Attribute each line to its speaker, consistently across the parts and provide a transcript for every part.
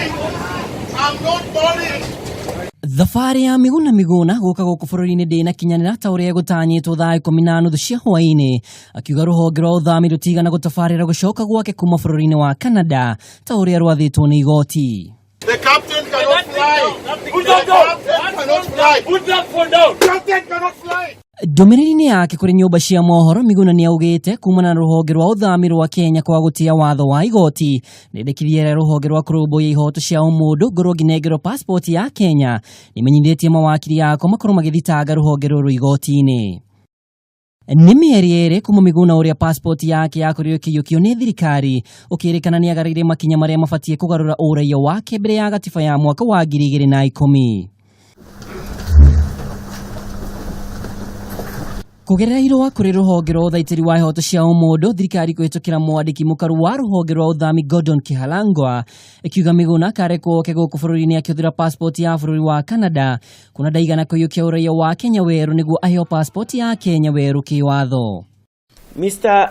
Speaker 1: I'm not boarding.
Speaker 2: Thabarĩ ya Miguna Miguna gũka gũkũ bũrũri-inĩ ndĩnakinyanĩra ta ũrĩa ĩgũtanyĩtwo thaa 10:30 cia hwaĩ-inĩ, akiuga rũhonge rwa ũthami rũtigana gũtabarĩra gũcoka gwake kuma bũrũri-inĩ wa Canada ta ũrĩa rwathĩtwo nĩ igoti.
Speaker 1: The captain cannot fly.
Speaker 3: Put
Speaker 1: The
Speaker 3: that down.
Speaker 1: captain cannot fly.
Speaker 3: Put that phone down.
Speaker 1: Captain cannot fly.
Speaker 2: Ndũmĩrĩri-inĩ yake kũrĩ nyũmba cia mohoro, Miguna nĩ augĩte kumana na rũhonge rwa ũthami rwa Kenya kwa gũtĩa watho wa igoti, nĩendekithia rũhonge rwa kũrũmbũiya ihoto cia ũmũndũ ngorwo ngĩnengerwo passport ya Kenya, nĩmenyithĩtie mawakiri akwa makorwo magĩthitanga rũhonge rũrũ igoti-inĩ. Nĩ mĩeri 2 kuma Miguna ũrĩa passport yake yakorirwo ĩkĩiyũkio nĩ thirikari, ũkĩrĩkana nĩ agarĩire makinya marĩa mabatiĩ kũgarũra ũraiya wake mbere ya gatiba ya mwaka wa 2010. Kũgerera irũa kũrĩ rũhonge rwa ũthaitĩri wa ihoto cia ũmũndũ, thirikari kũhĩtũkĩra mwandĩki mũkaru wa rũhonge rwa ũthami Gordon Kihalangwa ĩkiuga Miguna akarekwo oke gũkũ bũrũri-inĩ akĩhũthĩra passport ya bũrũri wa Canada, kuna ndaigana kũiyũkia ũraiya wa Kenya werũ nĩguo aheo passport ya Kenya werũ kĩwatho.
Speaker 4: Mr.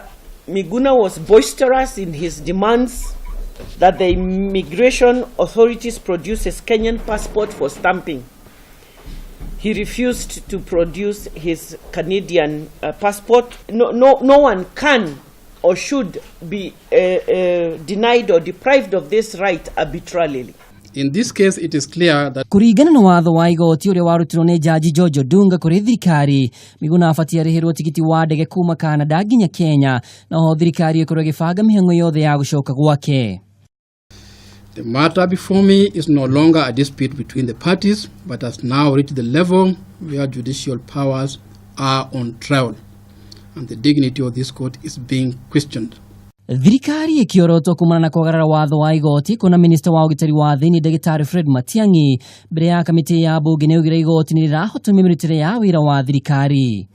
Speaker 4: Miguna was boisterous in his demands that the immigration authorities produce his Kenyan passport for stamping. He refused to produce his Canadian passport. No, no, no one can or should be denied or deprived of this right arbitrarily.
Speaker 5: In this case, it is clear that
Speaker 2: Kũringana na watho wa igoti ũrĩa warutirwo nĩ Jaji George Odunga kũrĩ thirikari, Miguna abatiĩ arĩhĩrwo tigiti wa ndege kuma Canada nginya Kenya, na oho thirikari ĩkorwo ĩgĩbanga mĩhang'o yothe ya gũcoka gwake.
Speaker 5: The matter before me is no longer a dispute between the parties, but has now reached the level where judicial powers are on trial, and the dignity of this court is being questioned.
Speaker 2: Thirikari ĩkĩorotwo kumana na kwagarara watho wa igoti, kuna minista wa ũgitĩri wa thĩinĩ Ndagĩtarĩ Fred Matiang'i mbere ya kamĩtĩ ya mbunge nĩaugire igoti nĩ rĩrahotomia mĩrutĩre ya wĩra wa thirikari.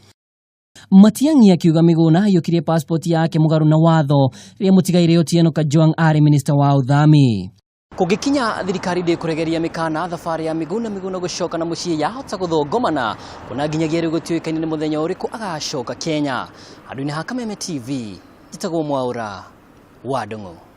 Speaker 2: Matiang'i akiuga Miguna aiyũkirie passport yake mũgarũ na watho rĩrĩa mũtigairĩ Otieno Kajwang' arĩ minista wa ũthami. Kũngĩkinya thirikari ndĩkũregeria mĩkana, thabarĩ ya Miguna Miguna gũcoka na mũciĩ yahota gũthongomana, kuna nginyagia rĩu gũtiũĩkaine nĩ mũthenya ũrĩkũ agacoka Kenya. Handũ-inĩ ha Kameme TV, njĩtagwo Mwaũra wa Ndung'u.